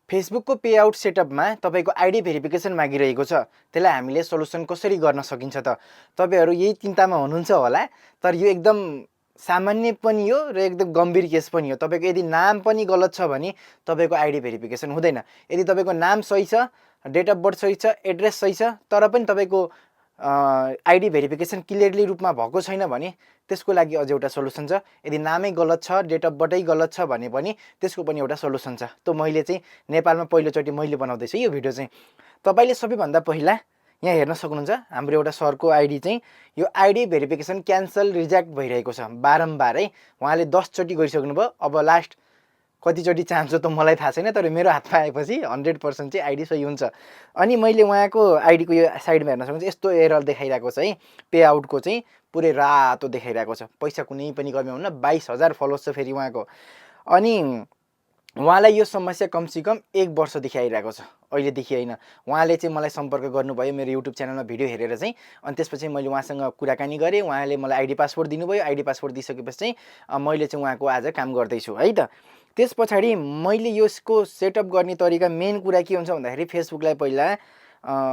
फेसबुकको payout सेटअपमा तपाईँको ID verification मागिरहेको छ। त्यसलाई हामीले सोल्युसन कसरी गर्न सकिन्छ त? तपाईँहरू यही चिन्तामा हुनुहुन्छ होला, तर यो एकदम सामान्य पनि हो र एकदम गम्भीर केस पनि हो। तपाईँको यदि नाम पनि गलत छ भने तपाईँको आइडी भेरिफिकेसन हुँदैन। यदि तपाईँको नाम सही छ, डेट अफ बर्थ सही छ, एड्रेस सही छ, तर पनि तपाईँको आइडी भेरिफिकेसन क्लियरली रूपमा भएको छैन भने त्यसको लागि अझ एउटा सोल्युसन छ। यदि नामै गलत छ, डेट अफ बर्थै गलत छ भने पनि त्यसको पनि एउटा सोल्युसन छ। त मैले चाहिँ नेपालमा पहिलोचोटि मैले बनाउँदैछु यो भिडियो चाहिँ। तपाईँले सबैभन्दा पहिला यहाँ हेर्न सक्नुहुन्छ हाम्रो एउटा सरको आइडी चाहिँ यो आइडी भेरिफिकेसन क्यान्सल रिजेक्ट भइरहेको छ बारम्बार है। उहाँले 10 चोटि गरिसक्नुभयो। अब लास्ट कतिचोटि चान्स हो त मलाई थाहा छैन, तर मेरो हातमा आएपछि 100% चाहिँ आइडी सही हुन्छ। अनि मैले उहाँको आइडीको यो साइडमा हेर्न सक्नुहुन्छ यस्तो एरर देखाइरहेको छ है। पे आउटको चाहिँ पुरै रातो देखाइरहेको छ। पैसा कुनै पनि कमी हुन्न। 22,000 फलोवर्स छ फेरि उहाँको। अनि उहाँलाई यो समस्या कमसेकम 1 वर्षदेखि आइरहेको छ, अहिलेदेखि होइन। उहाँले चाहिँ मलाई सम्पर्क गर्नुभयो मेरो युट्युब च्यानलमा भिडियो हेरेर चाहिँ। अनि त्यसपछि मैले उहाँसँग कुराकानी गरेँ। उहाँले मलाई आइडी पासवर्ड दिनुभयो। आइडी पासवर्ड दिइसकेपछि चाहिँ मैले चाहिँ उहाँको आज काम गर्दैछु है त। त्यस पछाडि मैले यसको सेटअप गर्ने तरिका मेन कुरा के हुन्छ भन्दाखेरि फेसबुकलाई पहिला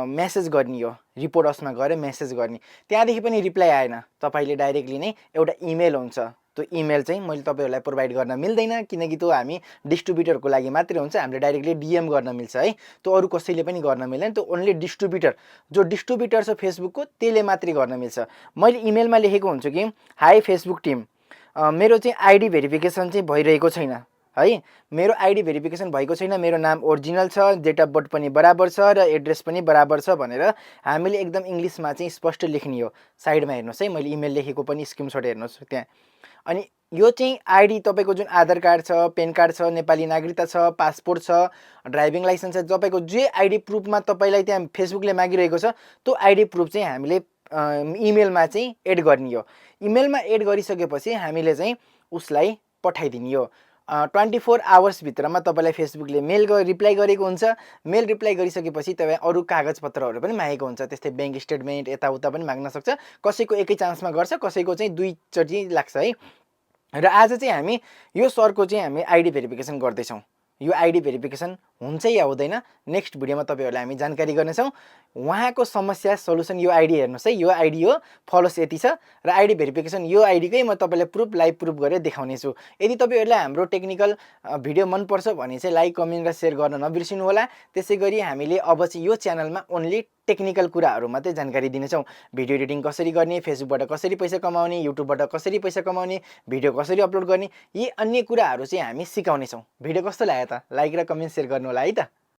मेसेज गर्ने हो। रिपोर्ट असमा गएर मेसेज गर्ने। त्यहाँदेखि पनि रिप्लाई आएन। तपाईँले डाइरेक्टली नै एउटा इमेल हुन्छ, त्यो इमेल चाहिँ मैले तपाईँहरूलाई प्रोभाइड गर्न मिल्दैन, किनकि त्यो हामी डिस्ट्रिब्युटरको लागि मात्रै हुन्छ। हामीले डाइरेक्टली डिएम गर्न मिल्छ है। त्यो अरू कसैले पनि गर्न मिल्दैन। त्यो ओन्ली डिस्ट्रिब्युटर, जो डिस्ट्रिब्युटर छ फेसबुकको त्यसले मात्रै गर्न मिल्छ। मैले इमेलमा लेखेको हुन्छु कि हाई फेसबुक टिम, मेरो चाहिँ आइडी भेरिफिकेसन चाहिँ भइरहेको छैन है। मेरो आइडी भेरिफिकेसन भएको छैन। मेरो नाम ओरिजिनल छ, डेट अफ बर्थ पनि बराबर छ र एड्रेस पनि बराबर छ भनेर हामीले एकदम इङ्ग्लिसमा चाहिँ स्पष्ट लेख्ने हो। साइडमा हेर्नुहोस् है, मैले इमेल लेखेको पनि स्क्रिनसट हेर्नुहोस् त्यहाँ। अनि यो चाहिँ आइडी तपाईँको जुन आधार कार्ड छ, पेन कार्ड छ, नेपाली नागरिकता छ, पासपोर्ट छ, ड्राइभिङ लाइसेन्स छ, तपाईँको जे आइडी प्रुफमा तपाईँलाई त्यहाँ फेसबुकले मागिरहेको छ त्यो आइडी प्रुफ चाहिँ हामीले इमेलमा चाहिँ एड गर्ने हो। इमेलमा एड गरिसकेपछि हामीले चाहिँ उसलाई पठाइदिने हो। 24 आवर्सभित्रमा तपाईँलाई फेसबुकले मेल रिप्लाई गरेको हुन्छ। मेल रिप्लाई गरिसकेपछि तपाईँ अरू कागजपत्रहरू पनि मागेको हुन्छ। त्यस्तै ब्याङ्क स्टेटमेन्ट यताउता पनि माग्न सक्छ। कसैको एकै चान्समा गर्छ, कसैको चाहिँ 2 चोटि लाग्छ है। र आज चाहिँ हामी यो सरको चाहिँ हामी आइडी भेरिफिकेसन गर्दैछौँ। यो आइडी भेरिफिकेसन हुन्छ या हुँदैन नेक्स्ट भिडियोमा तपाईँहरूलाई हामी जानकारी गर्नेछौँ। उहाँको समस्या सोल्युसन यो आइडी हेर्नुहोस् है। यो आइडी हो, फलोस यति छ र आइडी भेरिफिकेसन यो आइडीकै म तपाईँलाई प्रुफ लाइभ प्रुफ गरेर देखाउने छु। यदि तपाईँहरूलाई हाम्रो टेक्निकल भिडियो मनपर्छ भने चाहिँ लाइक, कमेन्ट र सेयर गर्न नबिर्सिनु होला। त्यसै गरी हामीले अब चाहिँ यो च्यानलमा ओन्ली टेक्निकल कुराहरू मात्रै जानकारी दिनेछौँ। भिडियो एडिटिङ कसरी गर्ने, फेसबुकबाट कसरी पैसा कमाउने, युट्युबबाट कसरी पैसा कमाउने, भिडियो कसरी अपलोड गर्ने, यी अन्य कुराहरू चाहिँ हामी सिकाउनेछौँ। भिडियो कस्तो लाग्यो त? लाइक र कमेन्ट सेयर गर्नु होला है त।